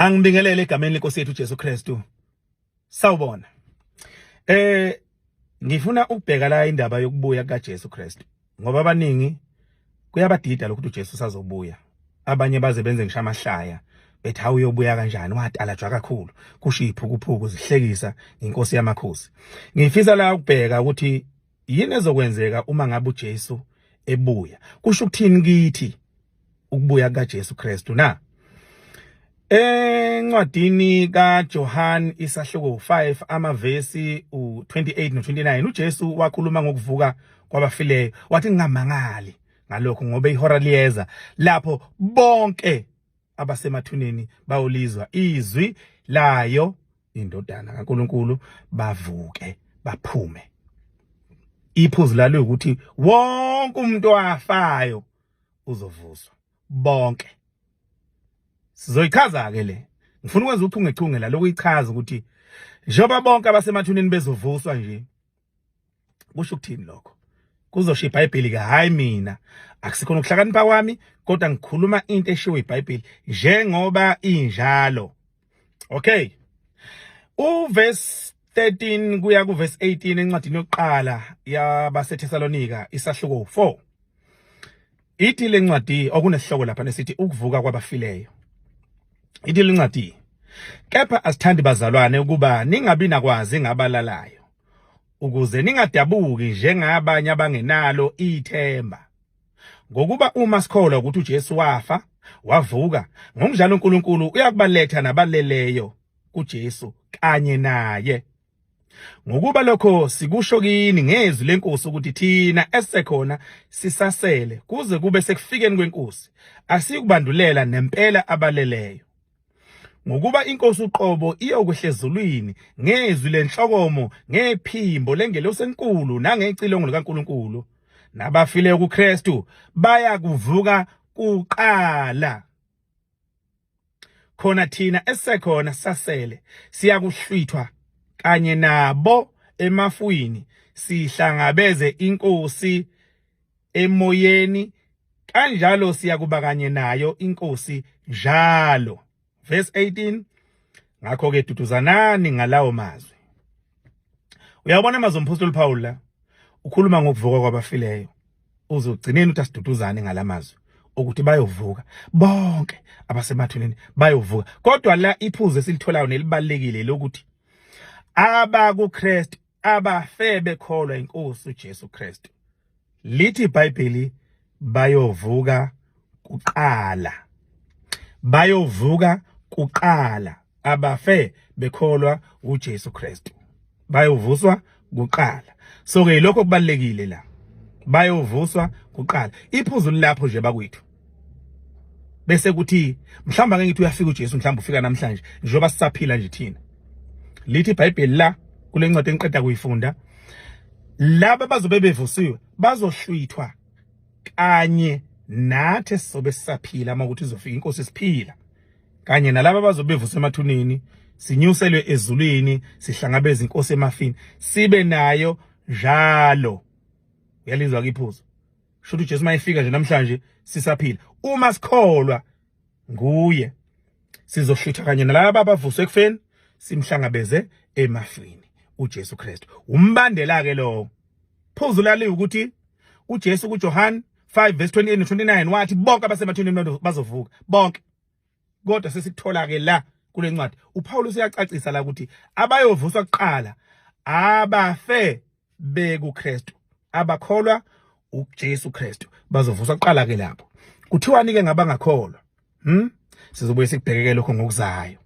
Angibingelele egameni lenkosi yethu Jesu Kristu. Sawubona. Eh ngifuna ukubheka la indaba yokubuya kaJesu Kristu ngoba abaningi kuyabadida lokhu ukuthi uJesu usazobuya. Abanye baze benze ngisho amahlaya bethi hawu uyobuya kanjani watalajwa kakhulu kusho iphukuphuku zihlekisa ngenkosi yamakhosi. Ngifisa la ukubheka ukuthi yini ezokwenzeka uma ngabe uJesu ebuya. Kusho ukuthini kithi ukubuya kukaJesu Kristu na? Encwadini kaJohn isahluko 5 amavesi u28 no29 uJesu wakhuluma ngokuvuka kwabafileyo wathi ngingamangali ngalokho ngoba ihora liyeza lapho bonke abasemathuneni bayolizwa izwi layo indodana kaNkuluNkulu bavuke baphume. Iphuzu lalo ukuthi wonke umuntu owafayo uzovuswa bonke. Sizoyichaza ke le. Ngifuna ukwenza uchungechunge la lokuyichaza ukuthi njengoba bonke abasemathuneni bezovuswa nje kusho ukuthini lokho? Kuzosho iBhayibheli ke hayi mina. Akusikhona ukuhlakanipha kwami kodwa ngikhuluma into eshiwo iBhayibheli njengoba injalo. Okay. Uverse 13 kuya kuverse 18 encwadini yokuqala yabaseThesalonika isahluko 4. Ithi lencwadi okunesihloko lapha nesithi ukuvuka kwabafileyo. Ithi lencwadi kepha asithandi bazalwane ukuba ningabi nakwazi ngabalalayo ukuze ningadabuki njengabanye abangenalo ithemba. Ngokuba uma sikholwa ukuthi uJesu wafa wavuka ngokunjalo uNkulunkulu uyakubaletha nabaleleyo kuJesu kanye naye. Ngokuba lokho sikusho kini ngezwi lenkosi ukuthi thina esisekhona sisasele kuze kube sekufikeni kwenkosi asikubandulela nempela abaleleyo. Ngokuba inkosi uqobo iyokwehla ezulwini ngezwi lenhlokomo ngephimbo lengelosi enkulu nangecilongo likaNkulunkulu nabafileyo kuKristu bayakuvuka kuqala. Khona thina esisekhona sasele siyakuhlwithwa kanye nabo emafwini sihlangabeze inkosi emoyeni kanjalo siyakuba kanye nayo inkosi njalo. Verse 18 ngakho ke duduzanani ngalawo mazwi. Uyabona amazwi omphostoli Paul la ukhuluma ngokuvuka kwabafileyo uzogcineni ukuthi asiduduzane ngalamazwi ukuthi bayovuka bonke abasemathuneni bayovuka kodwa la iphuzu esilitholayo nelibalekile lokuthi abakuKristu abafe bekholwa inkosi uJesu Kristu lithi iBhayibheli bayovuka kuqala bayovuka kuqala abafe bekholwa uJesu Kristu bayovuswa kuqala. So ke lokho kubalekile la bayovuswa kuqala. Iphuzu lilapho nje bakwethu bese kuthi mhlawumbe ake ngithi uyafika uJesu mhlawumbe ufika namhlanje njengoba sisaphila nje thina. Lithi iBhayibheli la kule ncwadi engiqeda kuyifunda laba bazobe bevusiwe bazohlwithwa kanye nathi esizobe sisaphila uma ukuthi izofika inkosi siphila kanye nalaba abazobe bevuswe emathuneni sinyuselwe ezulwini sihlangabeze inkosi emafini sibe nayo njalo. Uyalizwa ke iphuzu? Shuthi uJesu mayefika nje namhlanje sisaphila uma sikholwa nguye sizohlutha kanye nalaba abavuswe ekufeni simhlangabeze emafini uJesu Kristu. Umbandela ke lowo. Phuzu lali ukuthi uJesu kuJohn 5 verse 28 no 29 wathi bonke abasemathuneni bazovuka bonke. Kodwa sesikuthola ke la kule ncwadi uPaul useyacacisa la ukuthi abayovuswa kuqala abafe bekuKristu abakholwa uJesu Kristu bazovuswa kuqala ke lapho. Kuthiwani ke ngabangakholwa? Sizobuye sikubhekeke lokho ngokuzayo.